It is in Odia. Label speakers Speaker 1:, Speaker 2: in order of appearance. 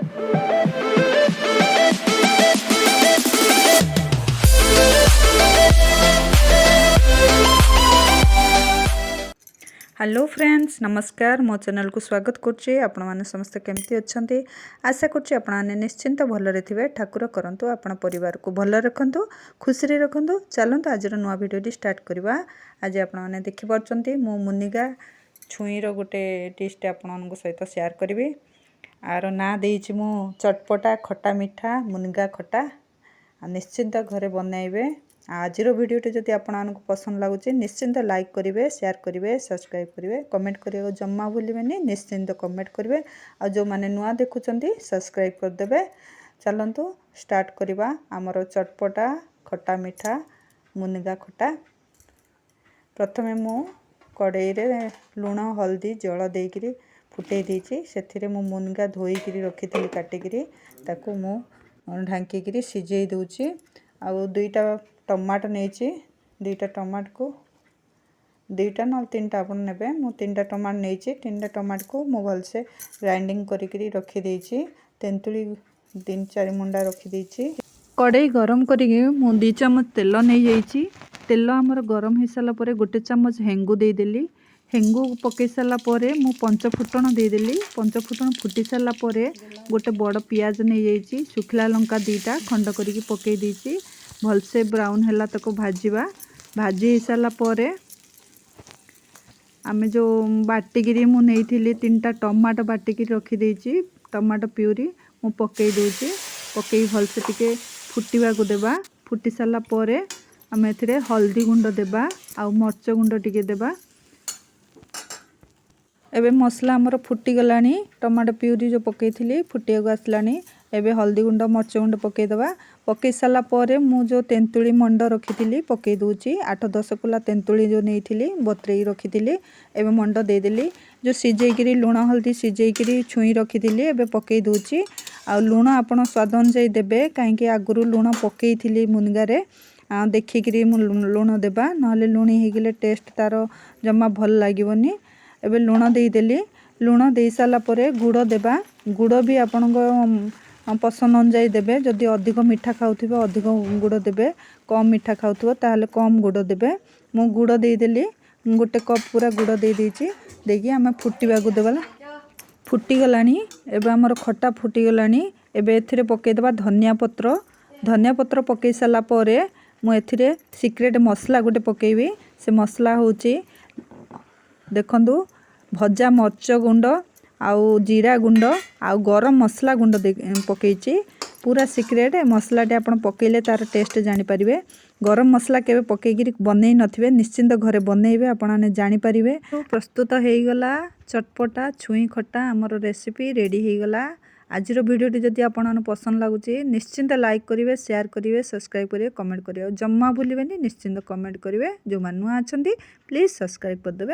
Speaker 1: ହ୍ୟାଲୋ ଫ୍ରେଣ୍ଡସ୍, ନମସ୍କାର। ମୋ ଚ୍ୟାନେଲକୁ ସ୍ୱାଗତ କରୁଛି। ଆପଣମାନେ ସମସ୍ତେ କେମିତି ଅଛନ୍ତି? ଆଶା କରୁଛି ଆପଣମାନେ ନିଶ୍ଚିନ୍ତ ଭଲରେ ଥିବେ। ଠାକୁର କରନ୍ତୁ ଆପଣ ପରିବାରକୁ ଭଲରେ ରଖନ୍ତୁ, ଖୁସିରେ ରଖନ୍ତୁ। ଚାଲନ୍ତୁ, ଆଜିର ନୂଆ ଭିଡ଼ିଓଟି ଷ୍ଟାର୍ଟ କରିବା। ଆଜି ଆପଣମାନେ ଦେଖିପାରୁଛନ୍ତି, ମୁଁ ମୁନିଗା ଛୁଇଁର ଗୋଟେ ଡିଶ୍ଟେ ଆପଣମାନଙ୍କ ସହିତ ସେୟାର କରିବି। ଆର ନାଁ ଦେଇଛି ମୁଁ ଚଟପଟା ଖଟା ମିଠା ମୁନିଗା ଖଟା। ଆଉ ନିଶ୍ଚିନ୍ତ ଘରେ ବନାଇବେ। ଆଜିର ଭିଡ଼ିଓଟି ଯଦି ଆପଣମାନଙ୍କୁ ପସନ୍ଦ ଲାଗୁଛି, ନିଶ୍ଚିନ୍ତ ଲାଇକ୍ କରିବେ, ସେୟାର କରିବେ, ସବସ୍କ୍ରାଇବ୍ କରିବେ। କମେଣ୍ଟ କରିବାକୁ ଜମା ଭୁଲିବେନି, ନିଶ୍ଚିନ୍ତ କମେଣ୍ଟ କରିବେ। ଆଉ ଯେଉଁମାନେ ନୂଆ ଦେଖୁଛନ୍ତି, ସବସ୍କ୍ରାଇବ୍ କରିଦେବେ। ଚାଲନ୍ତୁ ଷ୍ଟାର୍ଟ କରିବା ଆମର ଚଟପଟା ଖଟା ମିଠା ମୁନିଗା ଖଟା। ପ୍ରଥମେ ମୁଁ କଡ଼େଇରେ ଲୁଣ, ହଳଦୀ, ଜଳ ଦେଇକିରି ଫୁଟେଇ ଦେଇଛି। ସେଥିରେ ମୁଁ ମୁନିଗା ଧୋଇକିରି ରଖିଥିଲି କାଟିକିରି, ତାକୁ ମୁଁ ଢାଙ୍କିକିରି ସିଝେଇ ଦେଉଛି। ଆଉ ଦୁଇଟା ଟମାଟୋ ନେଇଛି। ଦୁଇଟା ଟମାଟୋକୁ, ଦୁଇଟା ନହେଲେ ତିନିଟା ଆପଣ ନେବେ। ମୁଁ ତିନିଟା ଟମାଟୋ ନେଇଛି। ତିନିଟା ଟମାଟୋକୁ ମୁଁ ଭଲସେ ଗ୍ରାଇଣ୍ଡିଙ୍ଗ କରିକିରି ରଖିଦେଇଛି। ତେନ୍ତୁଳି ତିନି ଚାରି ମୁଣ୍ଡା ରଖିଦେଇଛି। କଡ଼େଇ ଗରମ କରିକି ମୁଁ 2 ଚାମଚ ତେଲ ନେଇଯାଇଛି। ତେଲ ଆମର ଗରମ ହେଇସାରିଲା ପରେ ଗୋଟେ ଚାମଚ ହେଙ୍ଗୁ ଦେଇଦେଲି। ହେଙ୍ଗୁ ପକାଇ ସାରିଲା ପରେ ମୁଁ ପଞ୍ଚ ଫୁଟଣ ଦେଇଦେଲି। ପଞ୍ଚ ଫୁଟଣ ଫୁଟି ସାରିଲା ପରେ ଗୋଟେ ବଡ଼ ପିଆଜ ନେଇଯାଇଛି, ଶୁଖିଲା ଲଙ୍କା ଦୁଇଟା ଖଣ୍ଡ କରିକି ପକାଇ ଦେଇଛି। ଭଲସେ ବ୍ରାଉନ୍ ହେଲା ତାକୁ ଭାଜିବା। ଭାଜି ହେଇସାରିଲା ପରେ ଆମେ ଯେଉଁ ବାଟିକିରି ମୁଁ ନେଇଥିଲି, ତିନିଟା ଟମାଟୋ ବାଟିକିରି ରଖିଦେଇଛି, ଟମାଟୋ ପିଉରି ମୁଁ ପକାଇ ଦେଉଛି। ପକାଇ ଭଲସେ ଟିକେ ଫୁଟିବାକୁ ଦେବା। ଫୁଟି ସାରିଲା ପରେ ଆମେ ଏଥିରେ ହଳଦୀ ଗୁଣ୍ଡ ଦେବା ଆଉ ମରିଚ ଗୁଣ୍ଡ ଟିକେ ଦେବା। ଏବେ ମସଲା ଆମର ଫୁଟିଗଲାଣି। ଟମାଟୋ ପିଉରି ଯେଉଁ ପକାଇଥିଲି, ଫୁଟିବାକୁ ଆସିଲାଣି। ଏବେ ହଳଦୀ ଗୁଣ୍ଡ, ମରିଚ ଗୁଣ୍ଡ ପକାଇଦେବା। ପକାଇ ସାରିଲା ପରେ ମୁଁ ଯେଉଁ ତେନ୍ତୁଳି ମଣ୍ଡ ରଖିଥିଲି, ପକାଇ ଦେଉଛି। 8-10 କୁଲା ତେନ୍ତୁଳି ଯେଉଁ ନେଇଥିଲି, ବତୁରେଇ ରଖିଥିଲି, ଏବେ ମଣ୍ଡ ଦେଇଦେଲି। ଯେଉଁ ସିଝେଇକିରି, ଲୁଣ ହଳଦୀ ସିଝେଇକିରି ଛୁଇଁ ରଖିଥିଲି, ଏବେ ପକାଇ ଦେଉଛି। ଆଉ ଲୁଣ ଆପଣ ସ୍ୱାଦ ଅନୁଯାୟୀ ଦେବେ, କାହିଁକି ଆଗରୁ ଲୁଣ ପକାଇଥିଲି ମୁନଗାରେ। ଦେଖିକିରି ମୁଁ ଲୁଣ ଦେବା, ନହେଲେ ଲୁଣି ହେଇଗଲେ ଟେଷ୍ଟ ତା'ର ଜମା ଭଲ ଲାଗିବନି। ଏବେ ଲୁଣ ଦେଇଦେଲି। ଲୁଣ ଦେଇସାରିଲା ପରେ ଗୁଡ଼ ଦେବା। ଗୁଡ଼ ବି ଆପଣଙ୍କ ପସନ୍ଦ ଅନୁଯାୟୀ ଦେବେ। ଯଦି ଅଧିକ ମିଠା ଖାଉଥିବେ, ଅଧିକ ଗୁଡ଼ ଦେବେ। କମ୍ ମିଠା ଖାଉଥିବ, ତାହେଲେ କମ୍ ଗୁଡ଼ ଦେବେ। ମୁଁ ଗୁଡ଼ ଦେଇଦେଲି, ଗୋଟେ କପ୍ ପୁରା ଗୁଡ଼ ଦେଇଦେଇଛି। ଦେଇକି ଆମେ ଫୁଟିବାକୁ ଦେବା। ଫୁଟିଗଲାଣି ଏବେ ଆମର ଖଟା, ଫୁଟିଗଲାଣି। ଏବେ ଏଥିରେ ପକାଇଦେବା ଧନିଆ ପତ୍ର। ଧନିଆ ପତ୍ର ପକାଇ ସାରିଲା ପରେ ମୁଁ ଏଥିରେ ସିକ୍ରେଟ୍ ମସଲା ଗୋଟେ ପକାଇବି। ସେ ମସଲା ହେଉଛି, ଦେଖନ୍ତୁ, ଭଜା ମରିଚ ଗୁଣ୍ଡ ଆଉ ଜିରା ଗୁଣ୍ଡ ଆଉ ଗରମ ମସଲା ଗୁଣ୍ଡ ପକାଇଛି। ପୁରା ସିକ୍ରେଟ୍ ମସଲାଟି, ଆପଣ ପକାଇଲେ ତା'ର ଟେଷ୍ଟ ଜାଣିପାରିବେ। ଗରମ ମସଲା କେବେ ପକାଇକିରି ବନେଇ ନଥିବେ, ନିଶ୍ଚିନ୍ତ ଘରେ ବନେଇବେ, ଆପଣମାନେ ଜାଣିପାରିବେ। ପ୍ରସ୍ତୁତ ହେଇଗଲା ଚଟପଟା ଛୁଇଁ ଖଟା। ଆମର ରେସିପି ରେଡ଼ି ହେଇଗଲା। ଆଜିର ଭିଡ଼ିଓଟି ଯଦି ଆପଣମାନଙ୍କୁ ପସନ୍ଦ ଲାଗୁଛି, ନିଶ୍ଚିନ୍ତ ଲାଇକ୍ କରିବେ, ସେୟାର କରିବେ, ସବସ୍କ୍ରାଇବ୍ କରିବେ, କମେଣ୍ଟ କରିବେ। ଆଉ ଜମା ଭୁଲିବେନି, ନିଶ୍ଚିନ୍ତ କମେଣ୍ଟ କରିବେ। ଯେଉଁମାନେ ନୂଆ ଅଛନ୍ତି, ପ୍ଲିଜ୍ ସବସ୍କ୍ରାଇବ୍ କରିଦେବେ।